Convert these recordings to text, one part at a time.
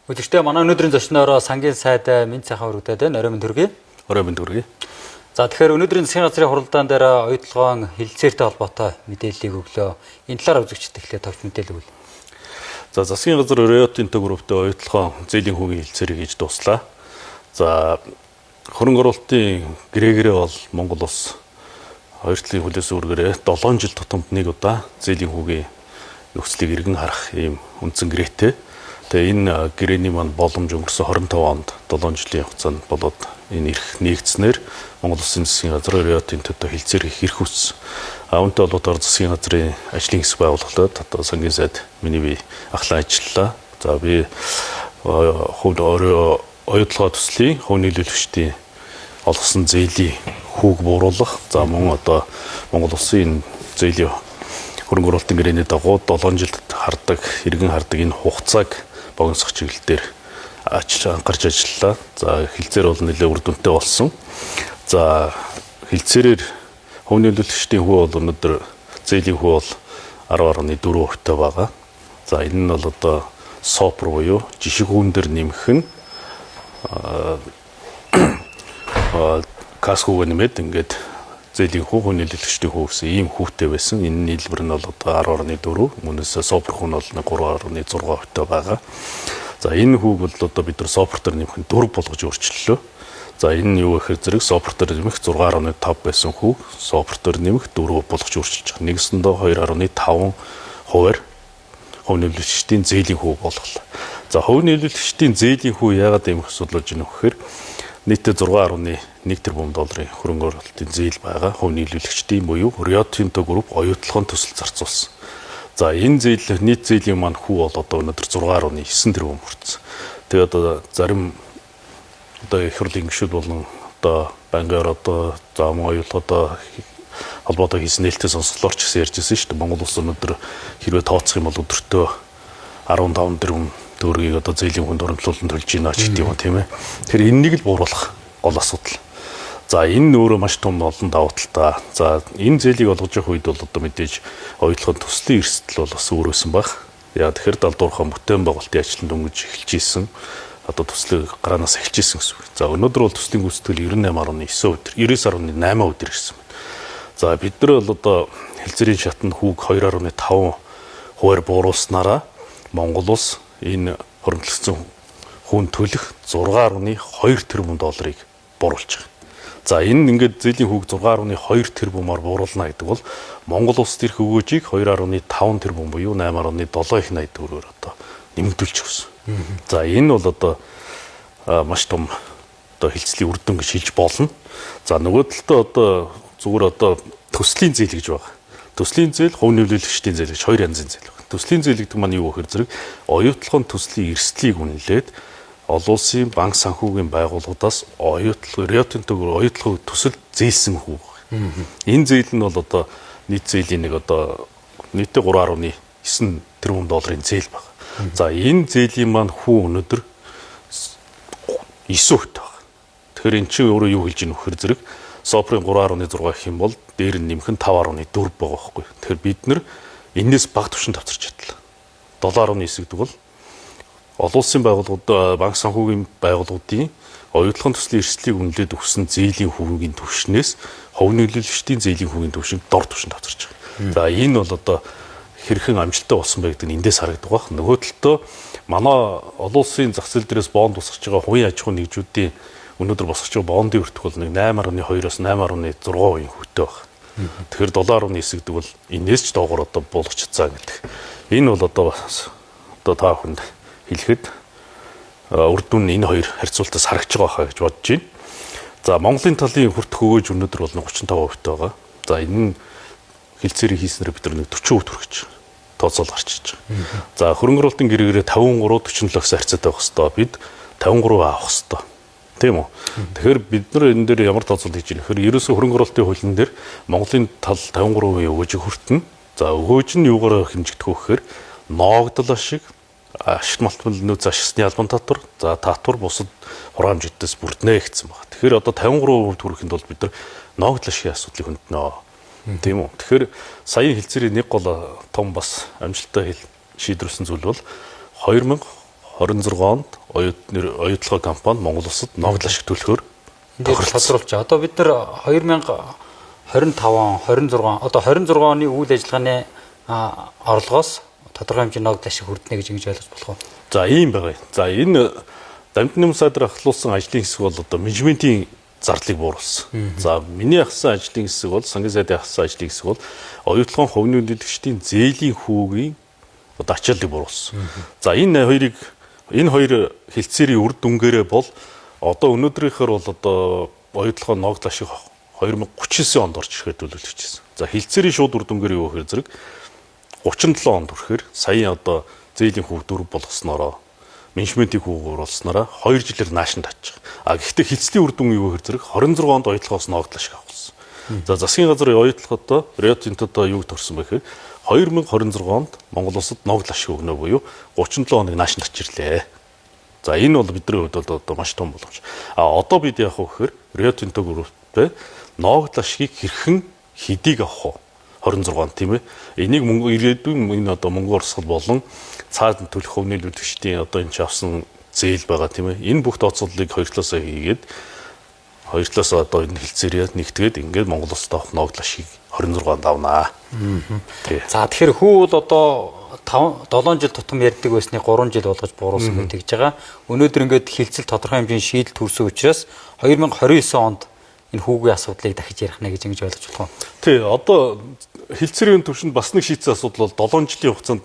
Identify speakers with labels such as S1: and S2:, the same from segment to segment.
S1: Өдөртөө манай өнөөдрийн зочноор сангийн сайд Мэнд сайхан өргөдөд байна. Орой мэнд хүргэе.
S2: Орой мэнд хүргэе.
S1: За, тэгэхээр өнөөдрийн засгийн газрын хуралдаан дээр оюутлогоон хэлэлцээртэй холбоотой мэдээллийг өглөө. Энэ талаар үзэгчид эхлээд товч мэдээлэл өгвөл.
S2: За, засгийн газар Рио Тинто групптэй оюутлогоон зээлийн хүүгийн хэлэлцээрийг хийж дууслаа. За, хөрөнгө оруулалтын гэрээгээрээ бол Монгол улс хоёр талын хүлээс үүргээрээ 7 жил тутамд нэг удаа зээлийн хүүгийн нөхцөлийг эргэн харах ийм үндсэн гэрээтэй. Тэгээ энэ гэрээний маань боломж өнгөрсөн 25 онд 7 жилийн хугацаанд болоод энэ эрх нэгдснээр Монгол Улсын засгийн газар Рио Тинтотой хэлэлцээр хийх эрх үүссэн. А үүнтэй холбоотойгоор засгийн газрын ажлын хэсэг байгууллагад одоо сангийн сайд миний бие ахлан ажиллалаа. За, би хувь оюутлогоо төслийн хувь нийлүүлэгчдийн олгосон зээлийн хүүг бууруулах, за мөн одоо Монгол Улсын энэ зээлийн хөрөнгө оруулалтын гэрээний дагуу 7 жилд хардаг, эргэн хардаг энэ хугацааг богиносох чиглэл дээр анхаарч ажиллалаа. За, хэлэлцээр бол нэлээд үр дүнтэй болсон. За, хэлэлцээрээр хувь нийлүүлэгчдийн хүү бол өнөөдөр зээлийн хүү бол 10.4% байгаа. За, энэ нь бол одоо СОПР буюу жишг хүүн дээр нэмэх нь кас хүүгээ нэмээд ингээд зээлийн хүү, хувь нийлүүлэгчдийн хүү гэсэн ийм хүүтэй байсан. Энэ нийлбэр нь бол одоо 10.4, үүнээс СОПР хүү нь бол 3.6% байгаа. За, энэ хүүг бол одоо бид нар СОПР дээр нэмэх нь 4 болгож өөрчлөлөө. За, энэ нь юу гэхээр зэрэг СОПР дээр нэмэх 6.5 байсан хүүг СОПР дээр нэмэх 4 болгож өөрчилж байгаа. Нэгсэндээ 2.5 хувиар хувь нийлүүлэгчдийн зээлийн хүү болголоо. За, хувь нийлүүлэгчдийн зээлийн хүү яагаад ийм их асуудал болж байна вэ гэхээр нийтдээ 6.1 тэрбум долларын хөрөнгө оруулалтын зээл байгаа. Хувь нийлүүлэгчдийн буюу Рио Тинто групп оюутлогын төсөл зарцуулсан. За, энэ зээл нийт зээлийн маань хүү бол одоо өнөөдөр 6.9 тэрбум хүрсэн. Тэгээд одоо зарим одоо их хурлын гишүүд болон одоо байнгын одоо за мөн оюутлогод холбоотой хийсэн нээлттэй сонсголоор ч гэсэн ярьж ирсэн шүү дээ. Монгол улс өнөөдөр хэрвээ тооцох юм бол өдөртөө 15 тэрбум төгрөгийг одоо зээлийн хүнд урамтлуулан төлж байна ч гэдэг юм уу, тийм ээ. Тэгэхээр энэнийг л бууруулах гол асуудал. За, энэ нь өөрөө маш том олон давуу талтай. За, энэ зээлийг олгож явах үед бол одоо мэдээж оюутлогын төслийн эрсдэл бол бас өөрөөсөн баг. Яа, тэгэхээр далдуурхан бүтээн байгуулалтын ажилд дөнгөж эхэлж исэн. Одоо төслийг гараанаас эхэлж исэн гэсэн үг. За, өнөөдөр бол төслийн гүйцэтгэл 98.9 өдөр, 99.8 өдөр ирсэн байна. За, бид нар бол одоо хэлэлцээрийн шатанд хүүг 2.5 хувиар бууруулснараа Монгол улс энэ хуримтлагдсан хүн төлөх 6.2 тэрбум долларыг бууруулж байгаа. За, энэ ингээд зээлийн хүүг 6.2 тэрбумаар бууруулна гэдэг бол Монгол улсад ирэх өгөөжийг 2.5 тэрбум буюу 8.7 их 80 төгрөгөөр одоо нэмэгдүүлж өгсөн. За, энэ бол одоо маш том одоо хэлэлцлийн үр дүн гэж хэлж болно. За, нөгөө талдаа одоо зүгээр одоо төслийн зээл гэж байгаа. Төслийн зээл, хувь нийлүүлэгчдийн зээл гэж хоёр янзын зээл байна. Төслийн зээл гэдэг маань юу гэхээр зэрэг оюутлогын төслийн эрсдлийг үнэлээд олон улсын банк санхүүгийн байгууллагуудаас оюутлог Рио Тинтог оюутлогын төсөл зээлсэн хүү. Энэ зээл нь бол одоо нийт зээлийн нэг одоо нийтдээ 3.9 тэрбум долларын зээл байна. За, энэ зээлийн маань хүү өнөөдөр 9% байгаа. Тэгэхээр эн чинь өөрөө юу хэлж ийн вэхэр зэрэг СОПРын 3.6 гэх юм бол дээр нь нэмэх нь 5.4 байгаа байхгүй. Тэгэхээр бид нар энэс бага түвшинд тавцарч чадлаа. 7.9 гэдэг бол олон улсын байгууллагууд, банк санхүүгийн байгууллагуудын оюутлогын төслийн эрсдлийг үнэлээд өгсөн зээлийн хүүгийн түвшнээс хувь нийлүүлэгчдийн зээлийн хүүгийн түвшинг дор түвшинд тавцарч байгаа. За, энэ бол одоо хэрхэн амжилттай болсон бэ гэдэг нь эндээс харагдах байх. Нөгөө талдаа манай олон улсын зах зээл дээрээс бонд босгож байгаа хувийн аж ахуйн нэгжүүдийн өнөөдөр босгож байгаа бондын өртөг бол нэг 8.2-оос 8.6% хүүтэй байна. Тэгэхээр 7.9 гэдэг бол энэс ч доогоор одоо буулгах чадсан гэдэг. Энэ бол одоо бас одоо та бүхэнд хэлэхэд үр дүн энэ хоёр харьцуултаас харагдж байгаа хаа гэж бодож байна. За, Монголын талын хүртэх өгөөж өнөөдөр бол 35% байгаа. За, энэ нь хэлэлцээрийг хийснээр бид нар нэг 40% хүрэж тооцоол гарч иж байгаа. За, хөрөнгө оруулалтын гэрээгээрээ 53 47 гэсэн харьцаатай байх хэвээр, бид 53 авах хэвээр. Тийм үү? Тэгэхээр бид нар энэ дээр ямар тооцоол хийж байгаа вэ? Тэгэхээр ерөөсөө хөрөнгө оруулалтын хуулийн дээр Монголын тал 53% өгөөжийг хүртэнэ. За, өгөөж нь юугаар хэмжигдэх вэ гэхээр ноогдол ашиг, ашигт малтмал нөөц ашигсны албан татвар, за татвар бусад хураамжидээс бүрднэ гэсэн байна. Тэгэхээр одоо 53% хүрэхэд бол бид нар ноогдол ашигын асуудлыг хөндлөнө. Тийм үү? Тэгэхээр саяын хэлэлцээрийн нэг гол том бас амжилттай шийдвэрлсэн зүйл бол 2022 26 онд оюутлогын компани Монгол улсад ногдол ашиг төлөхөөр
S1: тодруулж. Одоо бид нар 2025 он, 26 он, одоо 26 оны үйл ажиллагааны орлогоос тодорхой хэмжээний ногдол ашиг хүрдэнэ гэж ингэж ойлгож болох уу?
S2: За, ийм байгаа. За, энэ Дамдын сайдар ахлуулсан ажлын хэсэг бол одоо менежментийн зарлыг бууруулсан. За, миний ахсан ажлын хэсэг бол сангийн сайдын ахсан ажлын хэсэг бол оюутлогын хувийн нийлүүлэгчдийн зээлийн хүүгийн одоо ачааллыг бууруулсан. За, энэ хоёр хэлцээрийн үр дүнгээрээ бол одоо өнөөдрийнхөр бол одоо оюутлогын ногдол ашиг 2039 онд орж ирэхэд төлөвлөж байсан. За, хэлцээрийн шууд үр дүнгээр юу гэхээр зэрэг 37 онд хүрэхээр саяын одоо зээлийн хүүг 4 болгоснороо менежментийн хүүг оруулснараа 2 жилээр нааш нь татчих. А гэхдээ хэлцлийн үр дүн юу гэхээр зэрэг 26 онд оюутлогоос ногдол ашиг авахулсан. За, засгийн газар оюутлогод Рио Тинтод юу төрсөн бэ гэхээр 2026 онд Монгол улсад ногдол ашиг өгнө буюу 37 хоног нааш нь татчихлээ. За, энэ бол бидний хувьд бол одоо маш том боломж. А одоо бид яах вэ гэхээр Рио Тинто групптэй ногдол ашигыг хэрхэн хэдийг авах вэ? 26 онд, тийм ээ. Энийг мөнгө ирээдүйн энэ одоо мөнгө урсгал болон цаад төлөх хувь нийлүүлэгчдийн одоо энэ ч авсан зээл байгаа, тийм ээ. Энэ бүх тооцооллыг хоёр талаасаа хийгээд хоёр талаасаа одоо энэ хэлцээрээ нэгтгээд ингээд Монгол улсад авах ногдол ашигыг 26 онд авнаа.
S1: За, тэгэхээр хүү бол одоо 5 7 жил тутам ярьдаг байсныг 3 жил болгож бууруулсан гэж тэгж байгаа. Өнөөдөр ингээд хилцэл тодорхой хэмжээний шийдэл төрсөн учраас 2029 онд энэ хүүгийн асуудлыг дахиж ярих нэ гэж ингэж ойлгож болох уу?
S2: Тий, одоо хилцээрийн төвшөнд бас нэг шийдсэн асуудал бол 7 жилийн хугацаанд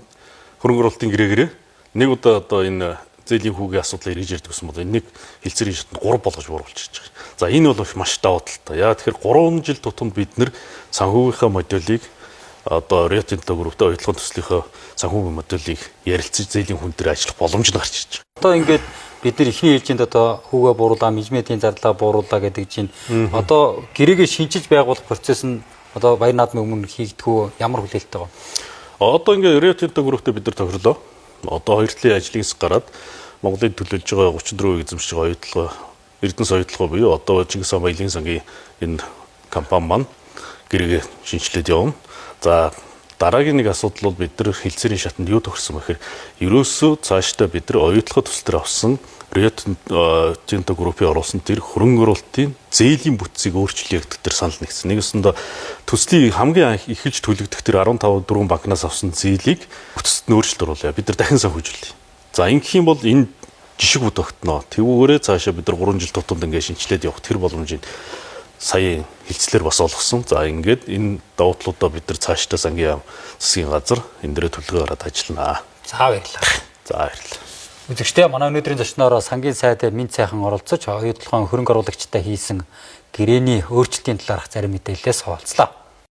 S2: хөрөнгө оруулалтын гэрээгээрээ нэг удаа одоо энэ зээлийн хүүгийн асуудал эргэж ярьдаг гэсэн бол энэ нэг хилцээрийн шатанд 3 болгож бууруулж ирж байгаа. За, энэ бол маш давуу талтай. Яа тэгэхээр 3 жил тутамд бид нэр санхүүгийнхаа моделийг одоо Рио Тинто групптэй оюутлогын төслийнхөө санхүүгийн моделийг ярилцаж зээлийн хүн дээр ажиллах боломж нь гарч ирж байгаа.
S1: Одоо ингээд бид нар эхний ээлжинд одоо хүүгээ бууруулаа, менежментийн зарлаа бууруулаа гэдэг чинь одоо гэрээгээ шинчилж байгуулах процесс нь одоо баяр наадмын өмнө хийгдэх үү, ямар хүлээлттэй байгаа?
S2: Одоо ингээд Рио Тинто групптэй бид нар тохирлоо. Одоо хоёр талын ажлын хэсэг гараад Монголыг төлөөлж байгаа 34% эзэмшиж байгаа оюутлогоо Эрдэнэс оюутлогоо буюу одоо Чингис хаан баялгийн сангийн энэ компани маань гэрээгээ шинжилээд явна. За, дараагийн нэг асуудал бол бид нар хилцээрийн шатанд юу тохирсон бэ гэхээр ерөөсөө цаашдаа бид нар оюутлогын төсөл төр авсан Рио Тинто группийн оруулсан тэр хөрөнгө оруулалтын зээлийн бүтцийг өөрчлөе гэдэг тэр санал нэгдсэн. Нэгсэндээ төслийн хамгийн анх эхэлж төлөгдөх тэр 15 дөрвөн банкнаас авсан зээлийг бүтцэд нь өөрчлөлт оруулъя. Бид нар дахин санхүүжүүлье. За, ингэх юм бол энэ жишг бүт огтноо. Тэгвүүгээрээ цаашаа бид нар 3 жил тутамд ингээд шинжилээд явах тэр боломжийг сая хилцлэр бас олгосон. За, ингээд энэ давуу талуудаа бид нар цаашдаа сангийн яам засгийн газар энэ дээрээ төлөвлөгөө гаргаад ажилланаа.
S1: За, баярлалаа.
S2: За, баярлалаа.
S1: Үзэгчдээ, манай өнөөдрийн зочноор сангийн сайд Минт сайхан оролцож оюутлогын хөрөнгө оруулагчтай хийсэн гэрээний өөрчлөлтийн талаарх зарим мэдээллээс хуваалцлаа.